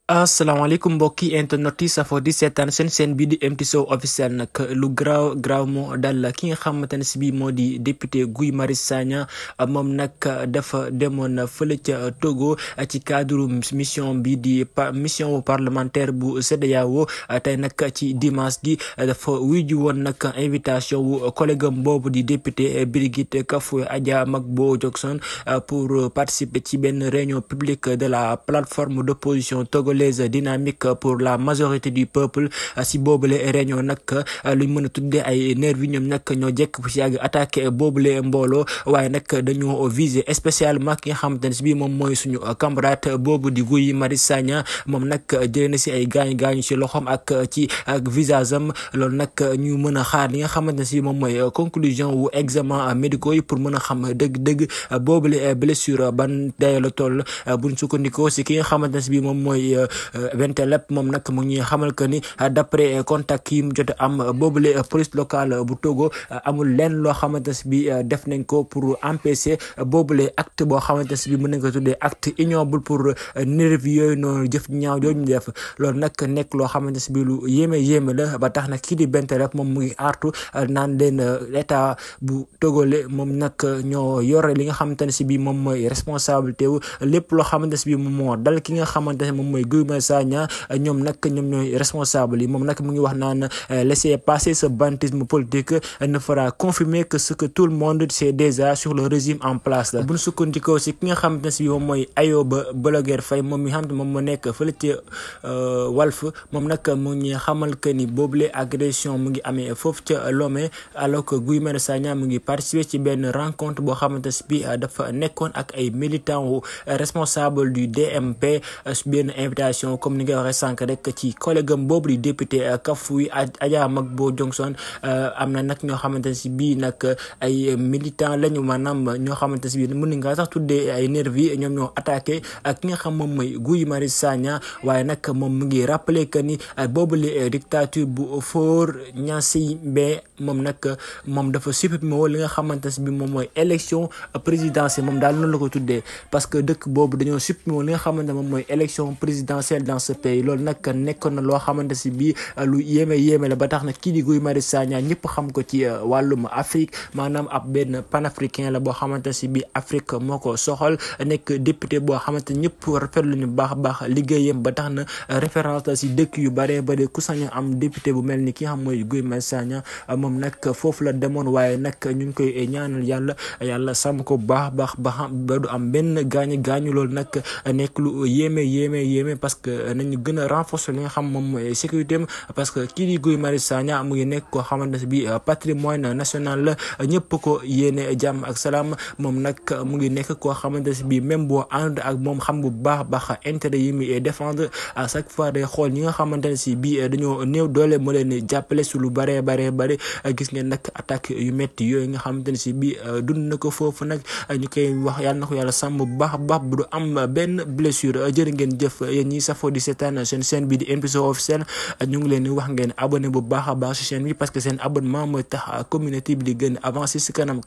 asalaamaaleykum mbokki internet yi safoo di seetaan seen bi di MT Show officiel nag lu garaaw moo dal ki nga xamante ne si bii moo di député Guy Marius Sagna moom nag dafa demoon fële ca Togo ci cadre mission bi di mission parlementaire bu CEDEAO tey nag ci dimanche gi dafa wuyu woon nag invitation wu collègue am boobu di député Brigid Kafoué Adja Magbo Jackson pour participer ci benn réunion publique de la plateforme d'opposition togolaise dynamique pour la majorité du peuple. si boobule réunion nag luñ mën a tuddee ay nervi ñoom nag ñoo jekk bu si yàgg attaqué boobule mbooloo waaye nag dañoo viser spécialement ki nga xamante ne si bii moom mooy suñu camarade boobu di Guy Marius Sagna moom nag jëlee na si ay gaañu si loxoom ak visage am loolu nag ñu mën a xaar li nga xamante ne si moom mooy conclusion wu examen médicaux yi pour mën a xam dëgg-dëgg boobule blessure ban dayo la toll buñ sukkandikoo si ki nga xamante ne si bii moom mooy Benteleb moom nag mu ngi xamal que ni d'après contact yi mu jot am boobule police locale bu Togo amul lenn loo xamante ne bi def nañ ko pour empêcher boobule acte boo xamante ne bi mën nañ ko tuddee acte ignoble pour nervi yooyu noonu jëf ñaaw yooyu ñu def loolu nag nekk loo xamante ne bi lu yéeme la ba tax nag kii di Benteleb moom mu ngi artu naan leen état bu togolais moom nag ñoo yore li nga xamante ne si bi moom mooy responsabilité wu lépp loo xamante ne si bi moom moo dal ki nga xamante ne moom mooy Guy Marius Sagna ñoom ñooy responsable yi moom nag mu ngi wax naan laisser passer ce banditisme politique ne fera confirmer que ce que tout le monde sait déjà sur le régime en place la. bu ñu sukkandikoo si ki nga xamante ne si moom mooy Ayoba Bloguer Faye moom mi xam te moom moo nekk fële ci Walf moom nag mu ngi xamal que ni boobule agression mu ngi amee foofu ca Lomé alors que Guy Marius Sagna mu ngi participer ci benn rencontre boo xamante ne si bi dafa nekkoon ak ay militants wu responsable du DMP benn invitation comme ni nga waxee sànq rek ci collègue am boobu di député Kafoué Adja Magbo Jackson am na nag ñoo xamante ne si bii nag ay militants lañu maanaam ñoo xamante ne si bii mën nga sax tuddee ay nervi ñoom ñoo attaqué ak ki nga xam moom mooy Guy Marius Sagna waaye nag moom mu ngi rappelé que ni boobule dictature bu Faure Gnassingbé moom nag moom dafa supprimé woo li nga xamante ne si bii moom mooy élection présidentielle moom daal noonu la ko tuddee parce que dëkk boobu dañoo supprimé woo li nga xamante ne moom mooy élection présidentielle dans ce pays loolu nag nekkoon na loo xamante si bii lu yéeme la ba tax na kii di Guy Marius Sagna ñëpp xam ko ci wàllum Afrique maanaam ab benn panafricain la boo xamante si bii Afrique moo ko soxal nekk député boo xamante ñëpp rafetlu ñu baax liggéeyam ba tax na référence la si dëkk yu bare ku sañ am député bu mel ni ki nga xam mooy Guy Marius Sagna moom nag foofu la demoon waaye nag ñu ngi koy ñaanal yàlla sàmm ko baax ba du am benn gaañu loolu nag nekk lu yéeme parce que nañu gën a renforcer li nga xam moom mooy sécurité am parce que kii di Guy Marius Sagna mu ngi nekk koo xamante ne bi patrimoine national la ñëpp ko yéene jàmm ak salaam moom nag mu ngi nekk koo xamante ne bi même boo ànd ak moom xam bu baax intérêt yi muy défendre à chaque fois day xool ñi nga xamante ne si bi dañoo néew doole moo leen jàppale su lu bare gis ngeen nag attaque yu métti yooyu nga xamante ne si bi dund na ko foofu nag ñu koy wax yàlla na ko yàlla sàmm bu baax bu du am benn blessure jërë ngeen jëf yéen ñi safoo di seetaan seen chaîne bi di MT Show officiel ñu ngi leen di wax ngeen abonné bu baax a baax ci chaîne bi parce que seen abonnement mooy tax communauté bi di gën avancer ci kanam